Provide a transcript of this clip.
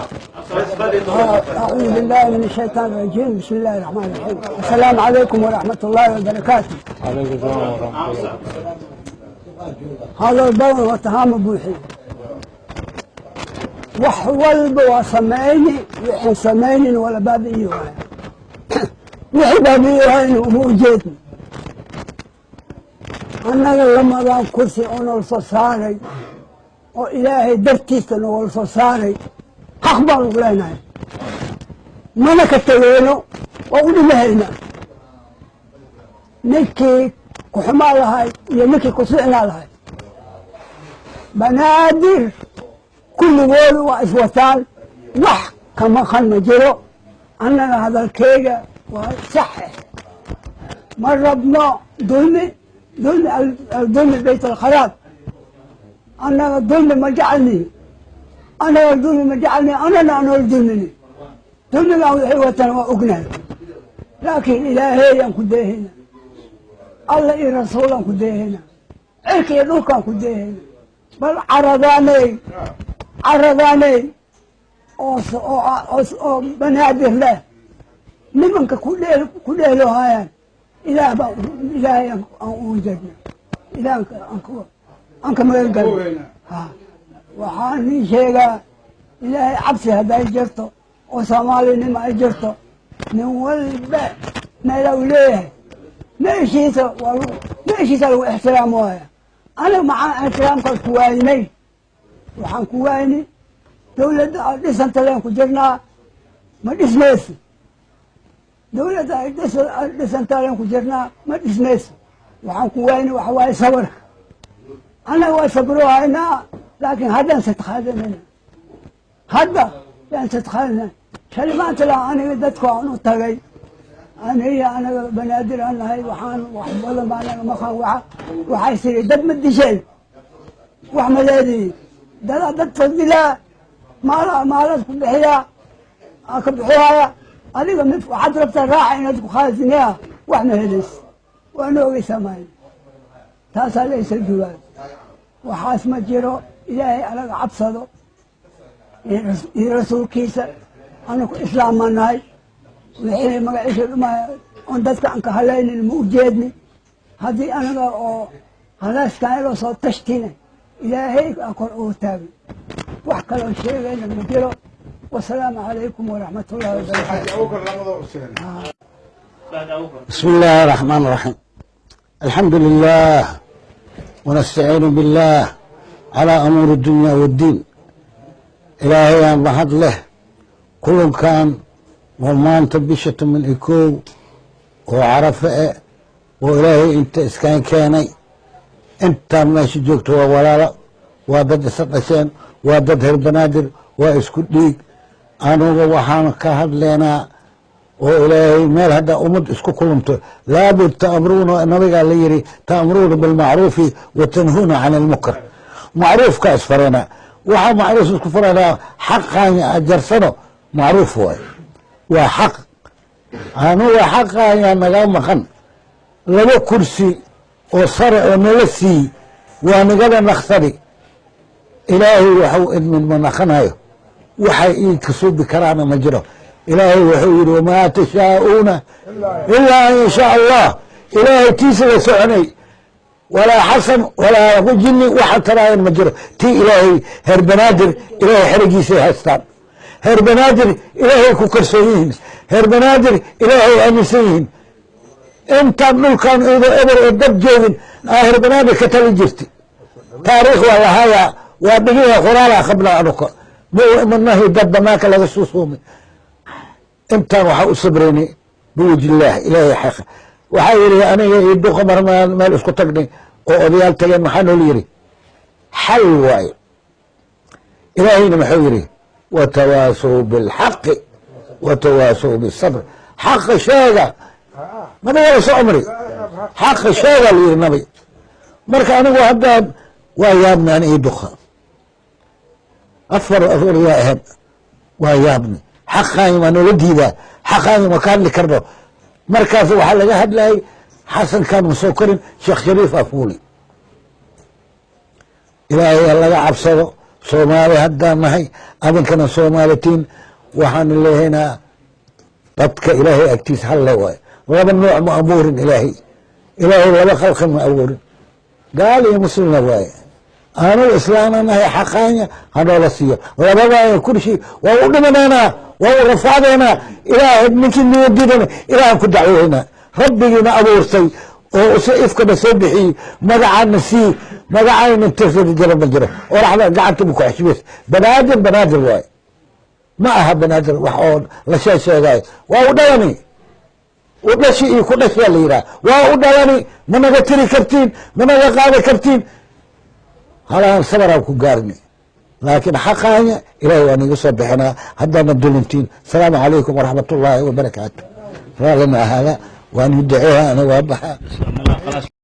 أعوذ بالله من الشيطان الرجيم. بسم الله الرحمن الرحيم. السلام عليكم ورحمة الله وبركاته. عليكم السلام ورحمة الله. Hadal badan horta hama buuxiyo. Wax walba waa samayni, wixin samaynin wala baabi'iyo waaya, wixii baabi'iyo waayna uma ujeedno. Annaga lamadan kursi oo nala soo saaray oo Ilaahay dartiisa nogala soo saaray, xaq baan ugu leenahay, mana ka tegeyno, waa u dhimahayna. Ninkii ku xumaa lahay iyo ninkii ku ficnaa lahay, Banaadir kulligoodu waa iswataan, wax kama qan ma jiro. Annaga hadalkeyga waa sax, ma rabno dulmi. Dulmi, dulmi bayt alkharaab. Annaga dulmi ma jecelni, annaga dulmi ma jecelni, annana anool dulmini. Dulmigaan wixii watana waa ognahay, laakiin Ilaaheyaan ku deehayna, Alla iyo Rasuulaan ku deehayna, cirka iyo dhulkaan ku deehayna. Bal caradaaney, caradaaney oo Banaadir leh, nimanka ku dheelo haayaan, Ilaah baa, Ilaahay aan ugu jeedna, Ilaah aan ka magan galna. Ha, waxaan nin sheegaa, Ilaahay cabsi hadday jirto oo Soomaalinimo ay jirto, nin walba meelaa uu leeyahay, meeshiisa waa meeshiisa lagu ixtiraamo waaya. Aniga maxaan ixtiraamkaas ku waaynay? Waxaan ku waayni dawladda ay dhisanta leen ku jirnaa, ma dhismayso. Dawladda ay dhisanta leen ku jirnaa, ma dhismayso. Waxaan ku waayni waxa waaye sabarka. Annaga waa sabro haynaa, laakiin haddaan sadqaadanayna, hadda yaan sadqaadanayna. Shalay maanta la aniga dadka aan u tagay, aniga anaga Banaadir aan nahay, waxaan wax badan baa anaga maqan. Waxay tiri, dad ma disheen, wax ma leedihi, dada dad fadilaa, maala maalaad ku bixiyaa, aa ka bixiyaaya. Adiga mid waxaad rabtaa raaxa inaad ku khaasiniya, wax ma helays, waa na ogeysaa maayo. Taasaa laysa juwaab, waxaas ma jiro. Ilaahay anaga cabsado iyo Rasuulkiisa. Anaku islaam ma nahay. Wixii magaciisa dhumaya oon dadka aan ka halaynin ma ujeedni. Haddii anaga oo halaaskaan iloo soo tashtina, Ilaahay aa kor ugu taagay. Wax kaloo sheegayna ma jiro. Wasalaamu calaykum waraxmat ullahi wabarakaatu. بسم الله الرحمن الرحيم. الحمد لله ونستعين بالله على أمور الدنيا والدين. Ilaahay aan mahad leh. Kulankan oo maanta bisha 11 oo Carafe eh oo Ilaahay inta iskaan keenay, intaan meesha joogto waa walaalo, waa dad isa dhasheen, waa dad reer Banaadir, waa isku dhiig. Anuga waxaan ka hadleynaa oo Ilaahay meel hadda ummad isku kulunto, laabud ta'muruuna, nabigaa la yiri, ta'muruuna bilmacruufi wa tanhuuna can ilmunkar. Macruufka isfarana, waxaa macruuf isku faranaa, xaqaan ajarsano. Macruuf waay, waa xaq. Anuga xaqayaa naga maqan. Laba kursi oo sare oo nala siiy waa nagala naqsadi. Ilaahay waxau idmin ma naqanayo, waxay ii kasuubi karaana ma jiro. Ilaahay wuxuu yihi, wamaa tashaa'uuna ilaa an yashaa Allah. Ilaahay tiisa la soconay, walaa Xasan walaa jinni waxa taraayan ma jiro. Tii Ilaahay, heer Banaadir Ilaahay xerigiisay haystaan, heer Banaadir Ilaahay ku kalsoon yihiin, heer Banaadir Ilaahay aaminsan yihiin. Intaan dhulkan iyadoo eber oo dad joogin aa heer Banaadir ka tali jirti. Taariikh waa lahayaa, waa dhigiha, qoraalaa qabna. Anuka manahi dad banaanka laga suusuumay. Intaan waxaa u sabraynay biwajhillaah, Ilaahay xaqa. Waxaa yidhi, aniga iyo duqa mar meel isku tagnay oo odayaal tageen, maxaa nool yidhi? Xal waayo. Ilaahayna muxuu yidhi? Watawaasow bilxaqi watawaasow bisabr. Xaqa sheega, nabiga la soo amri, xaqa sheega la yidhi nabi. Marka anigu haddaan waa yaabni, ani iyo duqa afar afar yaa ahayd, waa yaabni. Xaqaani waa noola diidaa, xaqaani ma ka hadli karno. Markaas waxaa laga hadlayay, Xasankan ma soo korin, Sheekh Shariif afuuli. Ilaahay ha laga cabsado. Soomaali haddaan nahay, adinkana Soomaalitiin, waxaan leehaynaa dadka Ilaahay agtiisa halle waayo. Laba nooc ma abuurin Ilaahay. Ilaahay laba khalqi ma abuurin, gaal iyo muslimna waaye. Anugu islaana nahay, xaqaanya hanoola siiyo. Labadaaya kursi waa u dhimanaynaa, waa u rafaadeynaa. Ilaahay ninkii niyadiidana Ilaahan ku dacweynaa. Rabbigiina abuurtay oo use ifkana soo bixiyey, magacaana sii, magacayna tirtiri jira ma jiro. Oraxda gacanta bu ku xeshmeys. Banaadir Banaadir waaye, ma aha Banaadir wax oo la shee sheegaayo. Waa u dhalani, u dhashi iyo ku dhashaa la yidhaha. Waa u dhalani, ma naga tiri kartiin, ma naga qaadi kartiin. Halaan sabaraan ku gaarni, laakiin xaqaanya Ilahay waa niga soo bixinaa haddaadna dulintiin. Asalaamu calaykum waraxmat ullaahi wabarakaatu. Raallina ahaada, waan duceeha, ana waa baxaa.